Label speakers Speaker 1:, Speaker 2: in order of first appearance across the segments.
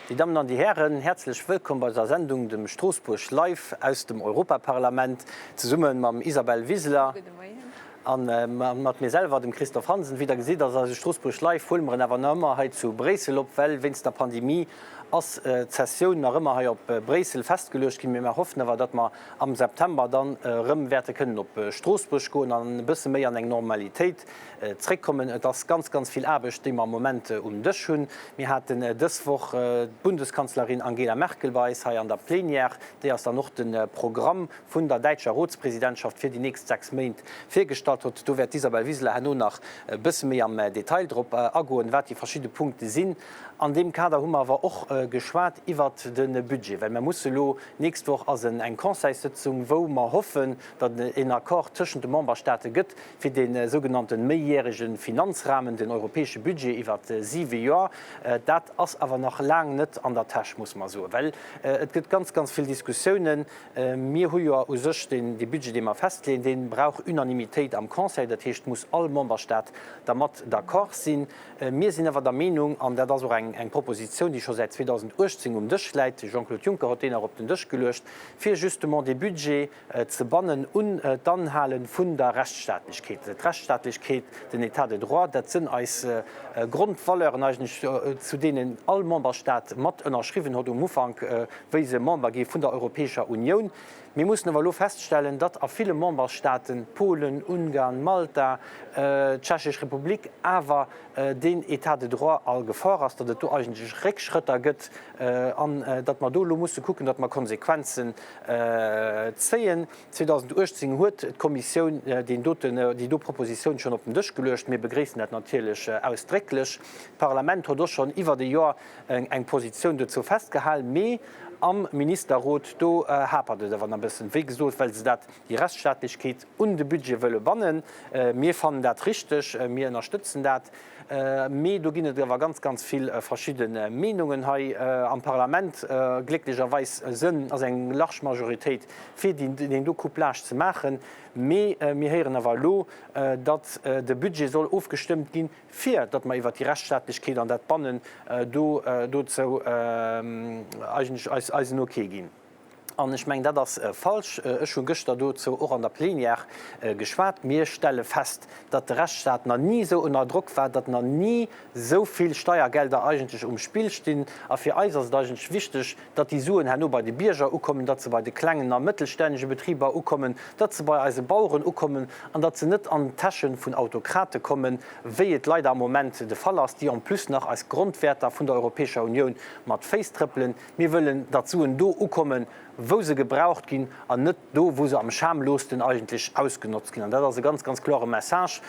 Speaker 1: Déi Dammen an déi Hären, häerzlech wëllkomm bei eiser Sendung, dem Stroossbuerg Live aus dem Europaparlament, zesumme mam Isabel Wiseler a mat mir selwer, dem Christophe Hansen. Wéi Der gesitt, ass eise Stroossbuerg Live, huele mer en awer nach ëmmer hei zu Bréissel op, well wéinst der Pandemie ass d'Sessioun nach ëmmer hei op Bréissel festgeluecht ginn. Mee mer hoffen awer, datt mer am September dann erëm wäerte kënnen op Stroossbuerg goen an e bësse méi an eng Normalitéit zréckkommen. Et ass ganz, ganz vill Aarbecht, déi mer am Moment um Dësch hunn. Mir haten dës Woch d'Bundeskanzlerin Angela Merkel bei eis hei an der Plenière. Déi eis dann och de Programm vun der däitscher Ratspräsidentschaft fir déi nächst 6 Méint virgestallt huet. Do wäert d'Isabel Wiseler herno nach e bësse méi am Detail drop agoen, wat déi verschidde Punkte sinn. An deem Kader hu mer awer och geschwat iwwert de Budget, well mer musse elo, nächst Woch ass eng Conseilssëtzung, wou mer hoffen, datt et een Accord tëschent de Memberstaate gëtt fir dee sougenannte méijärege Finanzrahmen, den europäesche Budget iwwer siwe Joer. Dat ass awer nach laang net an der Täsch, muss mer soen, well et gëtt ganz, ganz vill Diskussiounen. Mir hu jo u sech dee Budget, dee mer festleeën, dee brauch Unanimitéit am Conseil, dat heescht, muss all Memberstaat dermat d'accord sinn. Mir sinn awer der Meenung, an dat ass och eng Propositioun, déi scho säit 2018 um Dësch läit, de Jean-Claude Juncker huet déi nach op den Dësch geluecht, fir justement dee Budget ze bannen un d'Anhale vun der Rechtsstaatlechkeet. D'Rechtsstaatlechkeet, den État de droit, dat sënn eis Grondvaleuren eigentlech, zu deenen all Memberstaat mat ënnerschriwwen huet um Ufank, wéi se Member gi vun der Europäescher Unioun. Mir mussen awer elo feststellen, datt a ville Memberstaaten, Polen, Ungarn, Malta, d'Tschechesch Republik, awer deen État de droit a Gefor ass, datt et do eigentlech Réckschrëtter gëtt an datt mer do elo musse kucken, datt mer Konsequenzen zéien. 2018 huet d'Kommissioun deen doten, déi do Propositioun schonn op den Dësch geluecht. Mir begréissen dat natierlech ausdrécklech. D'Parlament huet och schonn iwwert e Joer eng Positioun dozou festgehal, mee am Ministerrot, do hapert et awer nach e bëssen, wéi gesot, well se dat, déi Rechtsstaatlechkeet un de Budget wëlle bannen. Mir fannen dat richteg, mir ënnerstëtzen dat, mee do ginn et awer ganz, ganz vill verschidde Meenungen hei am Parlament. Glécklecherweis sënn, ass eng large Majoritéit fir deen do Couplage ze maachen, mee mir héieren awer elo, datt de Budget soll ofgestëmmt ginn, fir datt mer iwwert déi Rechtsstaatlechkeet an dat Bannen do dozou eigentlech eis eisen Ok ginn. An ech mengen, dat ass falsch. Ech hu gëschter dozou och an der Plénière geschwat. Mir stelle fest, datt de Rechtsstaat nach ni esou ënner Drock war, datt nach ni esou vill Steiergelder eigentlech um Spill stinn. A fir eis ass et eigentlech wichteg, datt déi Suen herno bei de Bierger ukommen, datt se bei de klengen a mëttelstännege Betriber ukommen, datt se bei eise Baueren ukommen an datt se net an d'Täsche vun Autokrate kommen, wéi et leider am Moment de Fall ass, déi en plus nach eis Grondwäerter vun der Europäescher Unioun mat Féiss trëppelen. Mir wëllen, datt d'Suen do ukommen, wou se gebraucht ginn an net do, wou se am schamloosten eigentlech ausgenotzt ginn. An dat ass e ganz, ganz klore Message,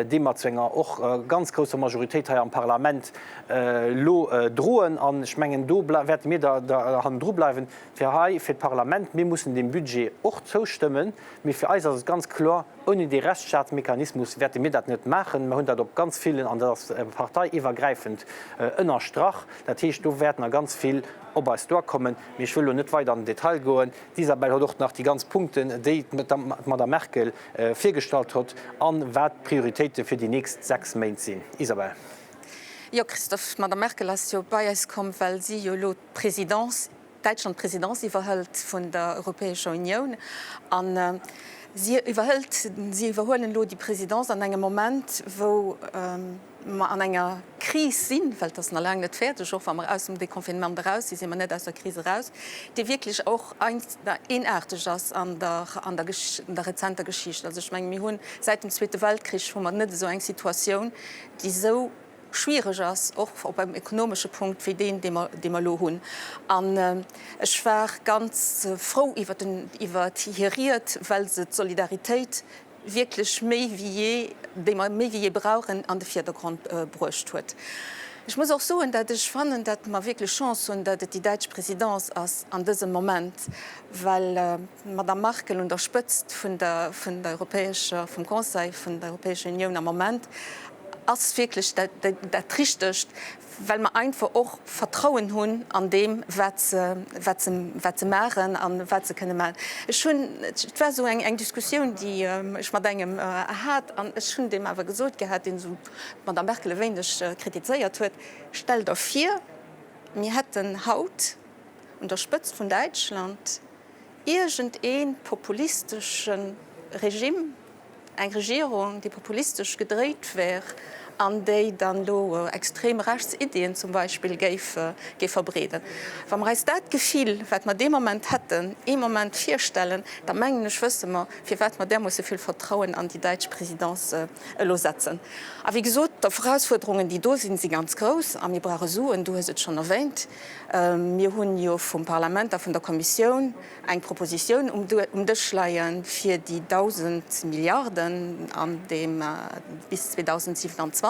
Speaker 1: dee mer zu enger och ganz grousser Majoritéit hei am Parlament elo droen. An ech mengen, do wäerte mir da hannendru bleiwen, fir hei fir d'Parlament, mir mussen deem Budget och zoustëmmen, mee fir eis ass et ganz kloer, Ouni dee Rechtsstaatsmechanismus wäerte mir dat net maachen. Mer hunn dat op ganz villen, an dat ass parteiiwwergräifend ënnerstrach, dat heescht, do wäerten nach ganz vill op eis duerkommen. Mee ech wëll elo net weider an den Detail goen. D'Isabel huet och nach déi ganz Punkten, déi d'Madame Merkel virgestallt huet a wat d'Prioritéite fir déi nächst 6 Méint sinn. Isabel.
Speaker 2: Jo, Christophe, d'Madame Merkel ass jo bei eis komm, well si jo elo d'Présidence Däitschland d'Presidence iwwerhëlt vun der Europäescher Unioun an si iwwerhëlt, si iwwerhuelen elo déi Presidence an engem Moment, wou mer an enger Kris sinn, well et ass nach laang net fäerdeg, och wa mer aus dem Deconfinement eraus sinn, si mer net aus der Kris eraus, déi wierklech och eenaarteg ass an der, an der, an der rezenter Geschicht. Also ech menge mir hunn säit dem Zweete Weltkrich hu mer net esou eng Situatioun, déi esou, schwiereg ass, och op engem ekonomesche Punkt wéi deen, dee mer, dee mer elo hunn. An ech war ganz frou iwwer den, iwwer hir Ried, well se d'Solidaritéit wierklech méi wéi jee, déi mer méi wéi jee brauchen, an de Virdergrond bruecht huet. Ech muss och soen, datt ech fannen, datt mer wierklech Chance hunn, datt et déi däitsch Présidence ass an dësem Moment, well d'Madame Markel un der Spëtzt vun der, vun der europäescher, vum Conseil vun der Europäescher Unioun am Moment ass wierklech dat Richtegt, well mer einfach och Vertrauen hunn an deem, wat se, wat se, wat se maachen a wat se kënne maachen. Ech hunn, et war esou eng, eng Diskussioun, déi ech mat engem hat, an ech hunn deem awer gesot gehat, deen esou d'Madame Merkel e wéineg kritizéiert huet, Stell der vir! mir hätten haut un der Spëtzt vun Däitschland iergend ee populistesche Regime, eng Regierung, déi populistesch gedréit wär an déi dann elo extrem rechts Iddien zum Beispill géif verbreeden. Wa mer eis dat Gefill, wat mer dee Moment hätten, ee Moment virstellen, da mengen ech, wësse mer, firwat mer därmoosse vill Vertrauen an déi däitsch Présidence elo setzen. A wéi gesot, d'Erausfuerderungen, déi do sinn, si ganz grouss a mir brauche Suen, du hues et schonn erwähnt. Mir hunn jo vum Parlament a vun der Kommissioun eng Propositioun um Dësch leie fir déi 1.000 Milliarden an deem bis 2027,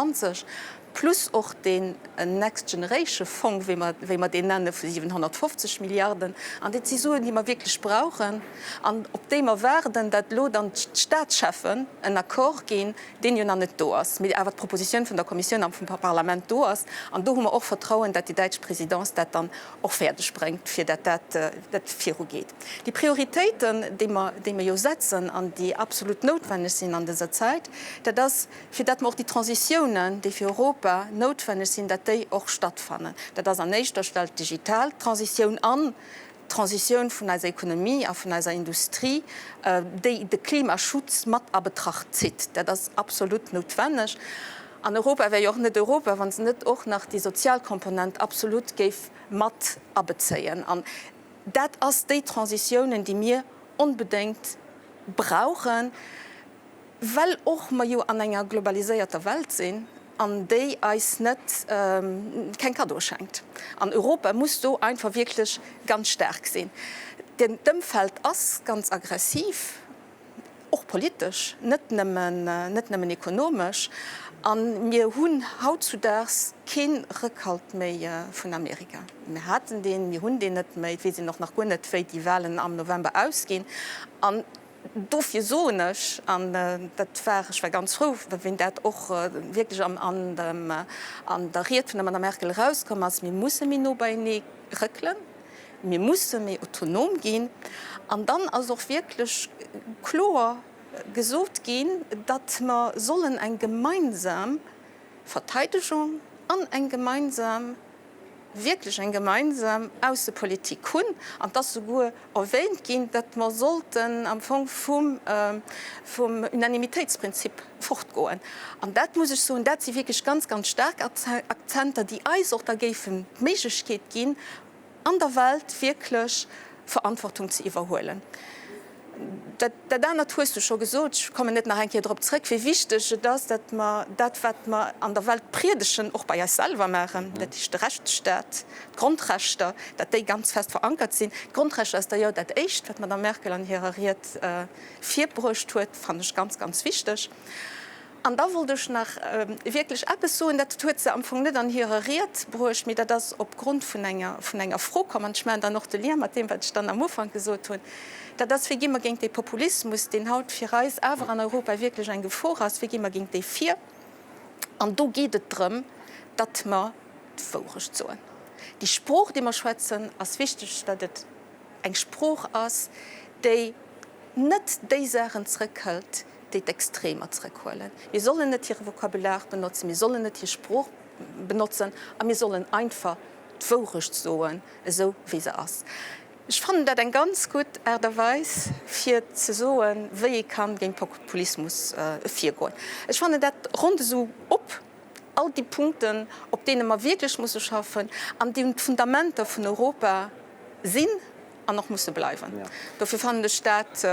Speaker 2: plus och deen Next Generation Fong, wéi mer, wéi mer deen nenne vu 750 Milliarden. An dat si Suen, déi mer wierklech brauchen an op déi mer waarden, dat elo dann d'Statscheffen en Accord ginn, deen jo nach net do ass, mee awer d'Propositioun vun der Kommissioun a vum Parlament do ass. An do hu mer och Vertrauen, dat déi däitsch Présidence dat dann och fäerdeg bréngt, fir dat dat virugeet. Déi Prioritéiten, déi mer, déi mer jo setzen an déi absolut noutwenneg sinn an dëser Zäit, dat ass, fir dat mer och déi Transitiounen, déi fir Europa noutwenneg sinn, dat déi och stattfannen. Dat ass an éischter Stell d'digital Transitioun an d'Transitioun vun eiser Ekonomie a vun eiser Industrie, déi de Klimaschutz mat a Betracht zitt. Dat ass absolut noutwenneg. An Europa wär jo och net Europa, wa se net och nach déi sozial Komponent absolut géif mat abezéien. An dat ass déi Transitiounen, déi mir onbedéngt brauchen, well och mer jo an enger globaliséierter Welt sinn an déi eis net keng Kaddoe schenkt. An Europa muss do einfach wierklech ganz staark sinn. D'Ëmfeld ass ganz aggressiv. och politesch, net nëmmen, net nëmmen ekonomesch. A mir hunn hautzudaags kee Rëckhalt méi vun Amerika. Mir haten deen, mir hunn deen net méi. Et weess een och nach guer net, wéi déi Wahlen am November ausginn. An dofir soen ech, an dat war, ech war ganz frou, wéi dat och wierklech am, an dem, an der Ried vun der Madame Merkel erauskomm ass, Mir musse méi no beienee rëckelen. Mir musse méi autonom ginn. An dann ass och wierklech kloer gesot ginn, datt mer sollen eng gemeinsam Verteidegung an eng gemeinsam, wierklech eng gemeinsam Aussepolitik hunn. An et ass souguer erwähnt ginn, datt mer sollten am Fong vum Unanimitéitsprinzip fortgoen. An dat muss ech soen, dat si wierklech ganz, ganz staark Akzenter, déi eis och da géifen d'Méiglechkeet ginn, an der Welt wierklech Verantwortung ze iwwerhuelen. Dat anert hues du scho gesot, ech kommen net nach eng Kéier drop zrëck, wéi wichteg et ass, datt mer dat, wat mer an der Welt priedegen, och bei eis selwer maachen, dat heescht de Rechtsstaat, d'Grondrechter, datt déi ganz fest verankert sinn. D'Grondrechter ass d'ailleurs dat Éischt, wat d'Madame Merkel an hirer Ried virbruecht huet, fannen ech ganz, ganz wichteg. An da wollt ech nach wierklech eppes soen, dat huet se am Fong net an hirer Ried bruecht, mee dat ass opgrond vun enger, vun enger Fro komm, an ech maachen dann och de Lien mat deem, wat ech dann am Ufank gesot hunn, dat ass, Wéi gi mer géint dee Populismus, deen haut fir eis awer an Europa wierklech eng Gefor ass, wéi gi mer géint dee vir? An do geet et drëm, datt mer d'Wourecht soen. Déi Sprooch, déi mer schwätzen, ass wichteg, datt et eng Sprooch ass, déi net déi Saachen zrëckhëlt, déi d'Extremer zrëckhuelen. Mir sollen net hire Vocabulaire benotzen, mir sollen net hir Sprooch benotzen a mir sollen einfach d'Wourecht soen, esou wéi se ass. Ech fannen dat eng ganz gutt Aart a Weis, fir ze soen, wéi ee kann géint Populismus virgoen. Ech fannen dat ronnt esou op all déi Punkten, op deene mer wierklech musse schaffen an déi d'Fundamenter vun Europa sinn. an och musse bleiwen. Dofir fannen ech dat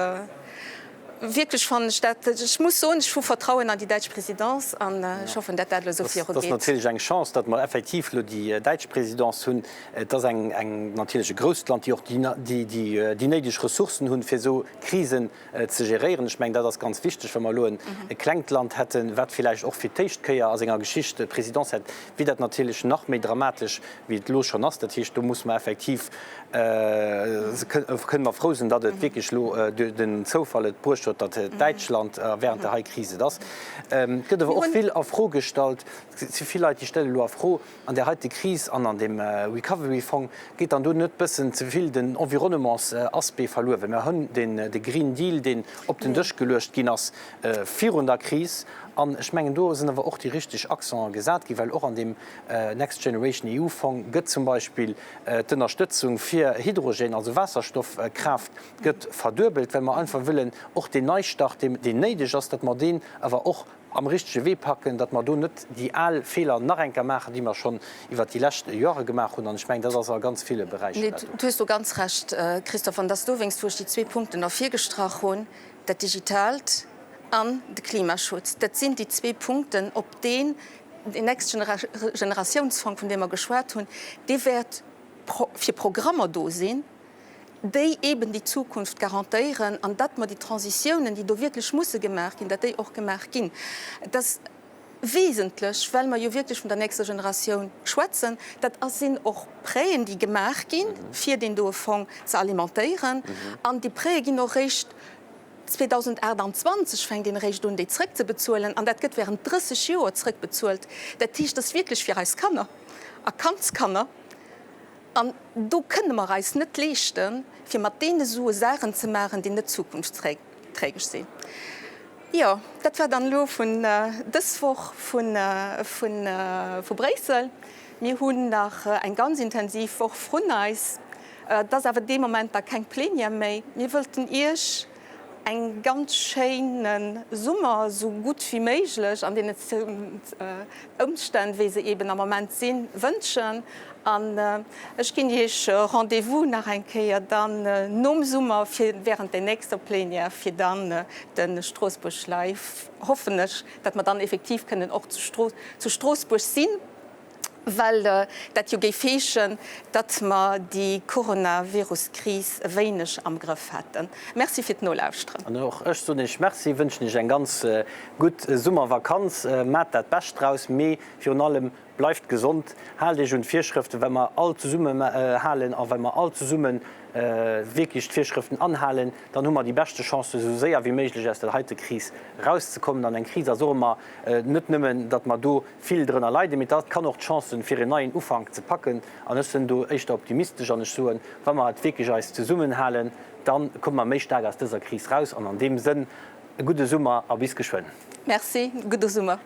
Speaker 2: wierklech, fannen ech dat, ech muss soen, ech hu Vertrauen an déi däitsch Présidence an ech hoffen, dat dat elo esou virugeet.
Speaker 1: Dat ass natierlech eng Chance, datt mer effektiv elo déi däitsch Présidence hunn. Et ass eng, eng natierlech e grousst Land, déi och déi, déi, déi néideg Ressourcen hunn, fir esou Krisen ze geréieren. Ech mengen, dat ass ganz wichteg. Wa mer elo e klengt Land hätten, wat villäicht och fir d'éischt Kéier a senger Geschicht d'Présidence hätt, wier dat natierlech nach méi dramatesch, wéi et elo schonn ass. Dat heescht, do musse mer effektiv, kënne mer frou sinn, datt et wierklech elo den Zoufall et bruecht huet, datt Däitschland während der hei Kris et ass. Et gëtt awer och vill a Fro gestallt, et si vill Leit, déi stelle elo a Fro, An där heite Kris an an deem Recovery-Fong geet dann do net bëssen ze vill den Environnementsaspect verluer? Well mer hunn de Green Deal, deen op den Dësch geluecht ginn ass virun der Kris. An ech mengen, do sinn awer och déi richteg Accenten gesat ginn, well och an deem Next Generation EU Fong gëtt zum Beispill d'Ënnerstëtzung fir Hydrogen, also Waasserstoffkraaft, gëtt verduebelt, well mer einfach wëllen och deen Neistart, deen néideg ass, datt mer deen awer och am richtege Wee packen, datt mer do net déi al Feeler nach eng Kéier maachen, déi mer schonn iwwert déi lescht Joere gemaach hunn. An ech mengen, dat ass a ganz ville Beräicher
Speaker 2: dat do. Du hues do ganz Recht, Christophe. An et ass dowéinst, wou ech déi zwee Punkten ervirgestrach hunn, dat Digitaalt an de Klimaschutz. Dat sinn déi zwee Punkten, op deen deen Next-Generatiounsfong, vun deem mer geschwat hunn, dee wäert fir Programmer do sinn, déi eeben déi Zukunft garantéieren an datt mer déi Transitiounen, déi do wierklech musse gemaach ginn, datt déi och gemaach ginn. Et ass wesentlech, well mer jo wierklech vun der nächster Generatioun schwätzen. Dat ass sinn och Prêten, déi gemaach ginn, fir deen doe Fong ze alimentéieren. An déi Prêtë ginn och eréischt 2028 fänkt een eréischt un, déi zrëckzebezuelen. An dat gëtt während 30 Joer zrëckbezuelt. Dat heescht, et ass wierklech fir eis Kanner a Kandskanner. An do kënne mer eis net leeschten, fir mat deene Sue Saachen ze maachen, déi net zukunftsträgeg sinn. Jo, dat war dann elo vun dës Woch vu Bréissel. Mir hunn nach eng ganz intensiv Woch vrun eis. Et ass awer dee Moment da keng Plenière méi. Mir wëllten Iech eng ganz schéine Summer, esou gutt wéi méiglech an deenen Ëmstänn, wéi se eben am Moment sinn, wënschen. An ech ginn Iech Rendez-vous nach eng Kéier dann nom Summer fir während der nächster Plénière, fir dann de Stroossbuerg Live, hoffen ech, datt mer dann effektiv kënnen och zu Stroossbuerg sinn. Well dat jo géif heeschen, datt mer déi Coronavirus-Kris e wéineg am Grëff hätten. Merci fir d'Nolauschteren.
Speaker 1: An och ech soen Iech Merci, wënschen Iech eng ganz gutt Summervakanz. Maacht dat Bescht draus, mee virun allem bleift gesond, haalt Iech un d'Virschrëften. Well mer all zesumme halen a well mer all zesumme wierklech d'Virschrëften anhalen, dann hu mer déi beschte Chance, esou séier wéi méiglech aus der heite Kris erauszekommen. An eng Kris ass och ëmmer net nëmmen, datt mer do vill drënner leiden, mee dat kann och d'Chance sinn, fir en neien Ufank ze packen. An ech sinn do éischter optimistesch an ech soen, wa mer et wierklech eis zesummenhalen, da komme mer méi staark aus dëser Kris raus. An an deem Sënn e gudde Summer a bis geschwënn.
Speaker 2: Merci, gudde Summer.